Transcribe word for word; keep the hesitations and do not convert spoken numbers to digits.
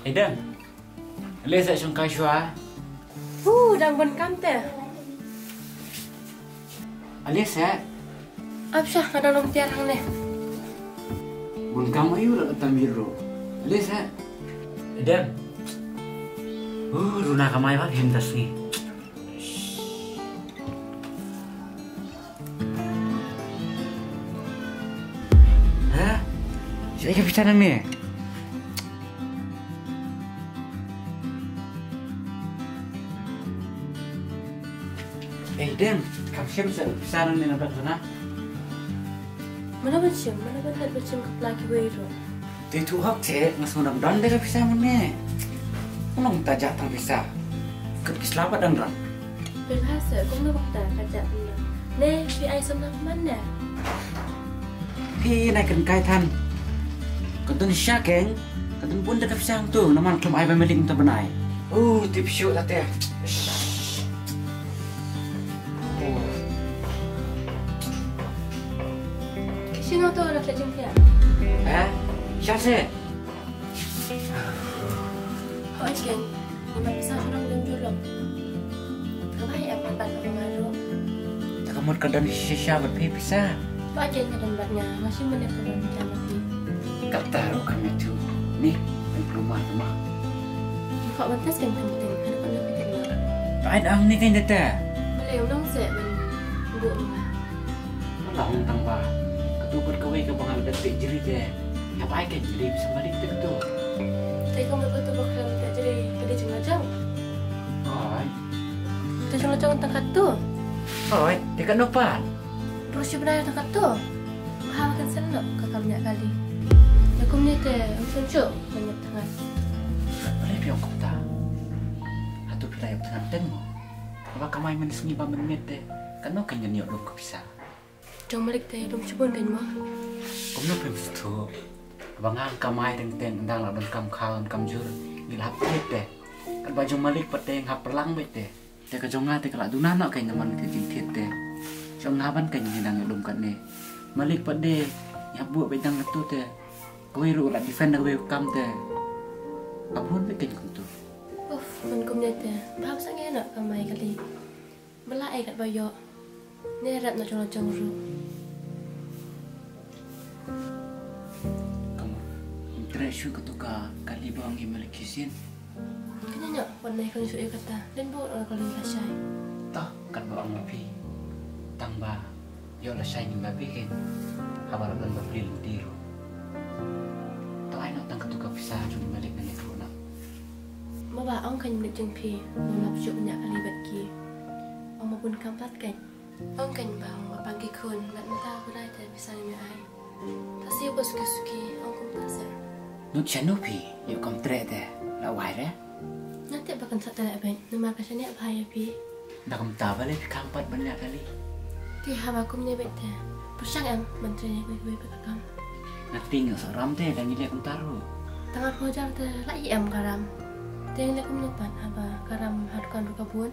Eden. Ale sa shong kai shwa. Hu, dang bun kam te. Ale sa. Ap sha, ka dang long tiar hangne. Bun kam ayu la tam yiro. Ale sa. Eden. Hu, runa kamai ba him das ni. Ha? Sha ka pisa nang ni. Eh, Dem, kam shem sa pisa nang ni na bak sana. Mana ban shem, mana ban leh ban shem ka pla ki wei ro. Te tu hok che, ngas mo dang don de ka pisa mo ne. Ko nong ta ja tang pisa. Kat ki slap dang don. Pil ha se, kum no bak ta ka ja tang. Ne, pi ai sam na man ne. Pi nai kan kai than. Ka dun sha keng, ka dun bun da ka pisa tu, na man klum ai ba melik ta benai. Uh, tip shu ta te. Sino to na ka jingpia. Eh, sha se. Hoi keng, ni ma pisa orang dun julong. Ka bai em ban ban ka maru. Ta ka mut ka don shisha bad phi pisa. Ba jen ka don bad nga, nga shim ban ep ka ban jam bad phi. Kata ro ka metu. Ni, ban pluma pluma. Ka ban tes kan kan teng, kan kan phi teng. Ba ai dang ni kan data. Malay ulang se ban bu nga. Ka long tang ba. Ka tu bad ka wei ka ba nga da pe jri te. Nga bai ka jri bisa balik te ka tu. Te ka mut ka tu ba ka te jri ka di jing lajang. Ai. Te jing lajang tang ka tu. Ai, te ka no pan. Terus si bnai tang ka tu. Ba ha kan sen no ka kam nya kali. Ya kum ni te um sun chu ban nya tang. Balik pi ong kok ta. Atu pi la yak tang teng mo. Ba kamai men sngi ba men miet te. Ka no kan nya ni ong ka pisa. Jong malik te dum shibun kan mo. Kumno pem stu. Ba nga kamai deng teng dang la don kam khal don kam jur. Ngi la hap thied te. Kan ba jong malik pat te nga hap perlang beit te. Te ka jong nga te ka la duna no kan na man te jing thied te. Jong nga ban kan ngi dang lum kan ne. Malik pat de. Nga hap buh beit dang tu te. Kawei ruh la defend da kawei kam te. Abun beit kan kum tu. Uf, man kum ne te. Ba hap sa ngi na kamai kali. Ba la ai kat ba ïoh. Ne rep na jong la jong ruh. Kam, ym treh shuh katu ka kali ba ong i malik kisin. Kane ïoh, wan nai kan shuh ïa kata. Len bu ong kali ka shai. Tah, kat ba ong phi. Tang ba ïoh la shai ngim ba phi ken. Haba la don ba phi lynti ruh. To ai noh tang katu ka pisa jong i malik na ne ruh na. Ma ba ong kan malik jong phi. Ngam lap shuh nya kali bad ki. Ong ma bun kam pat kan. Ong kan ba ong ba pang ki khun, bad mynta u Blai te pisa ngim ïa ai. Ta siew ba suki suki, ong kumta seh. Nud shano phi, ïoh kam treh te, la wai re? Nga tip ba kan sa treh beit, namar ka shaniah bha ïa phi. Da kumta balei phi khang pat ban leh kali? Te haba kumne beit te, pyrshang em ban trei ïa kiwei pat ka kam. Nga tieng ïoh sa ram te, dang ïaleh kumta ruh. Tang arphew hajar te, la ïoh em ka ram. Te ngi leh kumno pat haba ka ram ha dukan ruh ka bun.